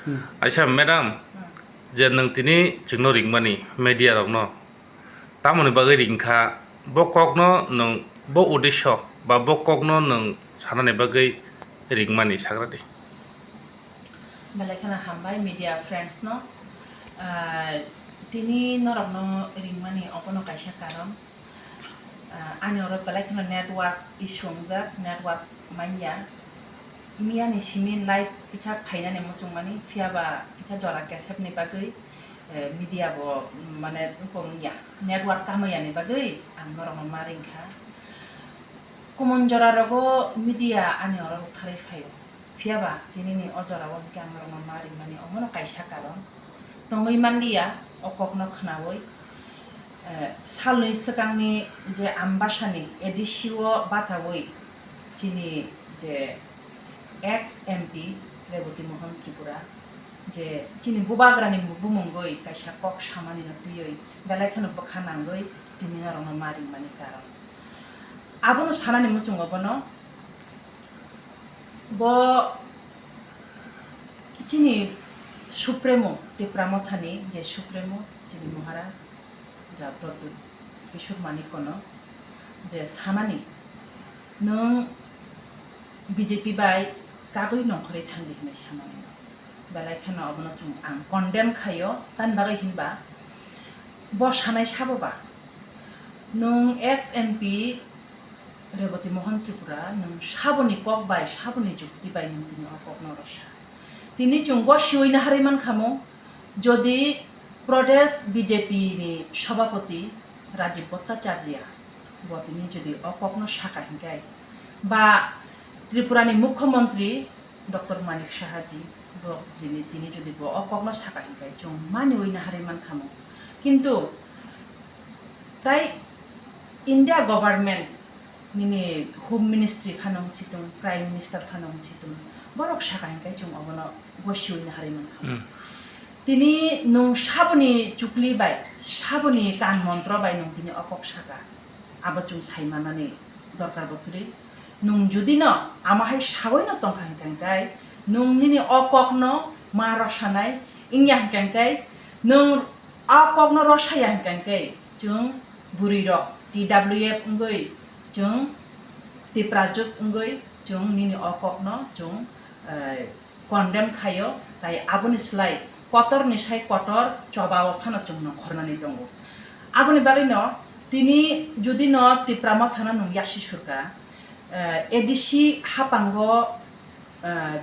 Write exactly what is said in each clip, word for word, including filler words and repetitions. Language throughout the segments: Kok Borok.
Aisa madam, je nwng tini chwngno ringmani media rokno, tamoni bagwi ringkha, bo kokno nwng, bo uddesho ba bo kokno nwng sanani bagwi ringmani sakradi? Belai kheno hambai media friends no. Ah, tini norokno ringmani obono kaisa karon. Ah, ani oro belai kheno network issue wngjak, network manya. Miyani simi live kisa phainani muchungmani, phiyaba kisa jora kesepni bagwi, eh, media bo, mane, wngya, network kamaya ni bagwi ang norokno ma ringkha. Kumon jora rogo media ani oro rwktharwi phaio. Phiyaba tinini o jorao hwnkhe ang norokno ma ringmani omono kaisa karon. Tongwi manliya o kokno khnaui, eh, salni swkangni je Ambasani A D C o bachaui chini je ex M P Reboti Mohan Tripura je chini bubagrani bumungwi kaisa kok samanino twiwi belai kheno bwkha nangwi tini norokno ma ringmani karon. Abono sanani muchungo bono bo chini Supremo, Tipra Mothani je Supremo, chini Maharaj, ja Pradyut Kishore Manikkono je samani, nwng B J P bai kagwi nongkhorwi thangdi hinwi samani no. Belai kheno obono chwng ang condemn khaio, tamni bagwi hinba bo sanai sabo ba, nwng ex M P Reboti Mohan Tripura, nwng saboni kok bai, saboni jukti bai nwng tini o kokno rwsa. Tini chwng gosiui naharwi mankha mo, jodi Pradesh B J P ni Sabhapati Rajiv Bhattacharya bo tini jodi o kokno saka hinkai, ba Tripura ni Mukhyamantri Doctor Manik Saha ji, bo jini, tini jodi bo o kokno saka hinkai, chwng maniui naharwi mankha mo. Kintu tai India government nini Home Ministry phano wng situng, Prime Minister phano wng situng, borok saka hinkai chwng obono gosiui naharwi mankha mo. Hmm. Tini nwng saboni chukli bai, saboni kan montro bai nwng tini o kok saka, abo chwng sai manani dorkar bo kwrwi. Nwng jodi no ama hai saui no tongkha hinkai, nwng nini o kokno ma rwsanai wngya hinkai, nwng o kokno rwsaya hinkai, chwng bwrwi rok T W F wngwi, chwng Tiprajwk wngwi, chwng nini o kokno chwng, eh, condemn khaio, tai aboni slai kotor ni sai kotor choba o phano chwng nongkhornani tongo. Aboni bagwi no tini jodi no Tipra Motha no nwng yasi surka, eh, A D C hapango, eh,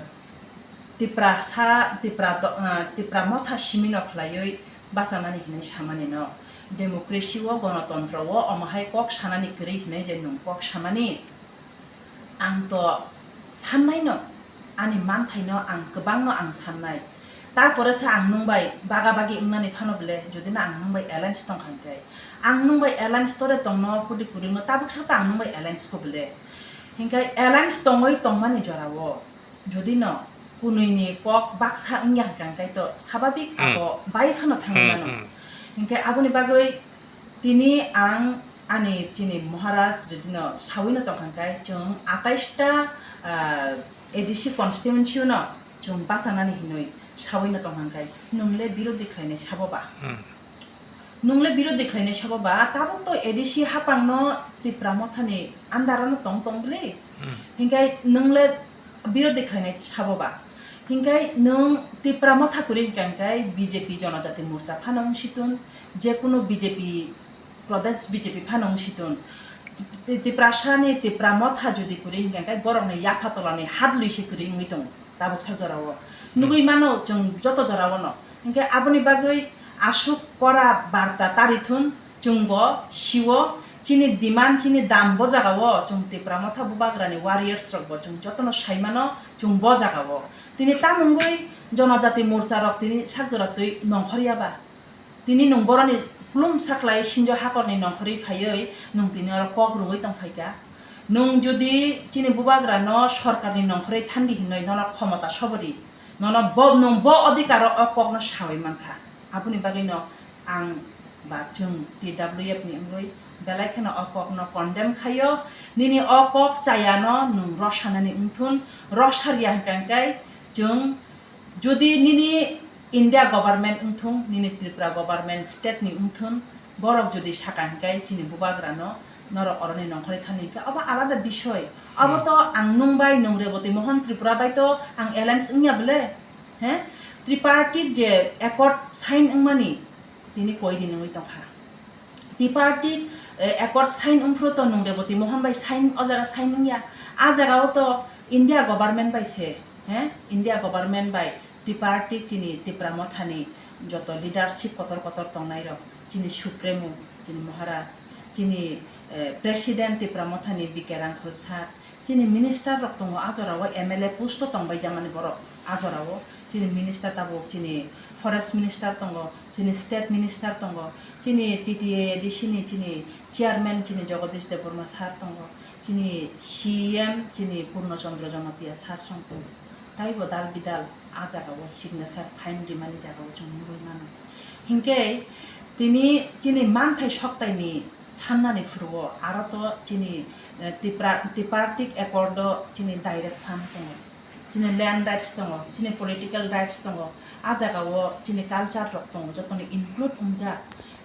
Tiprasa, Tipra do-, eh, Tipra Motha simi no khlaiwi bachanani hinwi samani no, democracy o, gonotontro o omo hai kok sanani kwrwi hinwi je nwng kok samani, ang to sannai no, ani manthai no ang kwbang no ang sannai. Tarpore se ang nwng bai baga bagi wngnani phano bole, jodi no ang nwng bai alliance tongkha hinkai, ang nwng bai alliance tore tongno, kudi kudi no tabuk sa ta ang nwng bai alliance ko bole. Hinkai alliance tongwi tongmani jora o, jodi no kunui ni kok baksa wngya hinkai to sababik Hmm. abo bai phano thangwi Hmm, mano. hmm. Hinkai aboni bagwi tini ang ani chini Maharaj jodi no saui no tongkha hinkai, chwng atais ta, ah, A D C constituency no chwng bachanani hinwi saui no tongkha hinkai, nwng le birodhi khlainai sabo ba? Hmm. Nwng le birodhi khlainai sabo ba, tabuk to A D C hapang no Tipra Motha ni under o no tong tong bwle. Hmm. Hinkai nwng le birodhi khlainai sabo ba. Hinkai nwng Tipra Motha kwrwi hinkai, hinkai B J P Jonojati Morcha phano wng situng, jekunu B J P Pradesh B J P phano wng situng. Ti-, Tiprasa ni Tipra Motha jodi kwrwi hinkai, hinkai borok ni yapha tola ni hat lui se kwrwi wngwi tongo tabuk sak jora o. Hmm. Nugwi mano chwng joto jora o no. Hinkai aboni bagwi aswk kora barta tarithun chwng bo sio, chini demand, chini dam bo jaga o, chwng Tipra Motha bubagra ni warriors rok bo chwng joto no sai mano, chwng bo jaga o. Tini tamungwi Jonojati Morcha rok tini sak jora twi nongkhor ya ba? Tini nwng boroni klum saklai sinjo hakorni nongkhorwi phaiwi nwng tini oro kok rwngwi tongphaikha. Nwng jodi chini bubagrano sorkarni nongkhorwi thangdi hinwi nono khomota sobori, nono bo, nwng bo odhikaro o kokno sawi mankha. Aboni bagwino ang ba chwng T W F ni wngwi belai kheno o kokno condemn khaio. Nini o kok chayano nwng rwsanani wngthun, rwsarya hwnkhe chwng Jodi nini India government wngthung, nini Tripura government state ni wngthun, borok jodi saka hinkai chini bubagrano, norok oroni nongkhorwi thani hinkai, obo alada bisoi. Obo to ang nung bai, nung Reboti Mohan Tripura bai to ang alliance wngya bole? He? Tripartite je accord sign wngmani tini koi din wngwi tongkha. Tripartite, eh, accord sign wngphuru to nung Reboti Mohan bai sign, o jaga sign wngya. A jaga o to India government bai se, he? India government bai Tripartite chini Tipra Mothani joto leadership kotor kotor tongnai rok, chini Supremo, chini Maharaj, chini, eh, President Tipra Mothani B K Rangkhol sir, chini minister rok tongo, a jora o M L A post o tongbai jamani borok a jora o. Chini minister tabuk, chini forest minister tongo, chini state minister tongo, chini T T A A D C ni chini chairman chini Jagadish Debbarma sir tongo, chini C M chini Purno Chandra Jamatia sir song tongo. Taibo dal bidal a jaga o signature sign rimani jaga o chwng nugwi mano. Hinkhe tini chini manthai soktaini sannani phuru o aro to chini, eh, Tipra-, Tripartite Accord o chini direct fund tongo, chini land rights tongo, chini political rights tongo, a jaga o chini culture rok tongo, jotoni include wngjak.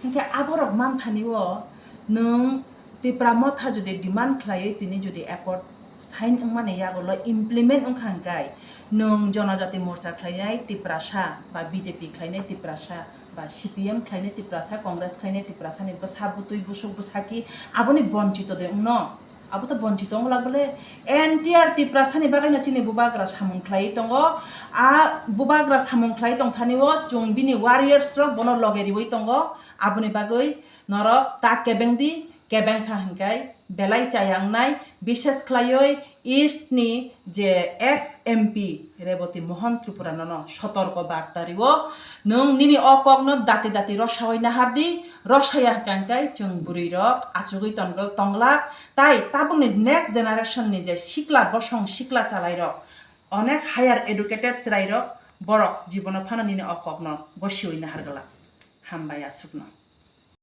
Hinkhe aborok manthani o nwng Tipra Motha jodi demand khlaiwi tini jodi accord sign wngmani yagulo implement wngkha hinkai, nwng Jonojati Morcha khlainai Tiprasa ba B J P khlainai Tiprasa ba C P M khlainai Tiprasa, Congress khlainai Tiprasani bwsa bwtwi busuk bwsaki aboni bonchito de wngno? Abo to bonchito wngla bole? Entire Tiprasani bagwino chini bubagra samung khlaiwi tongo. A bubagra samung khlaiwi tongthani o chwng bini warriors rok bono loge riwi tongo. Aboni bagwi norok ta kebeng di, kebeng kha hinkai belai chaya wngnai, bishes khlaiwi East ni je ex M P Reboti Mohan Tripura nono sotorko barta rio, nwng nini o kokno dati dati rosawi nahar di, rosaya hinkai chwng bwrwi rok achugwi tongwk-, tonglak, tai tabukni next generation ni je sikla bosong sikla chalai rok, onek higher educated chwrai rok, borok jibono phano nini o kokno gosiwi nahar glak. Hambai aswkno.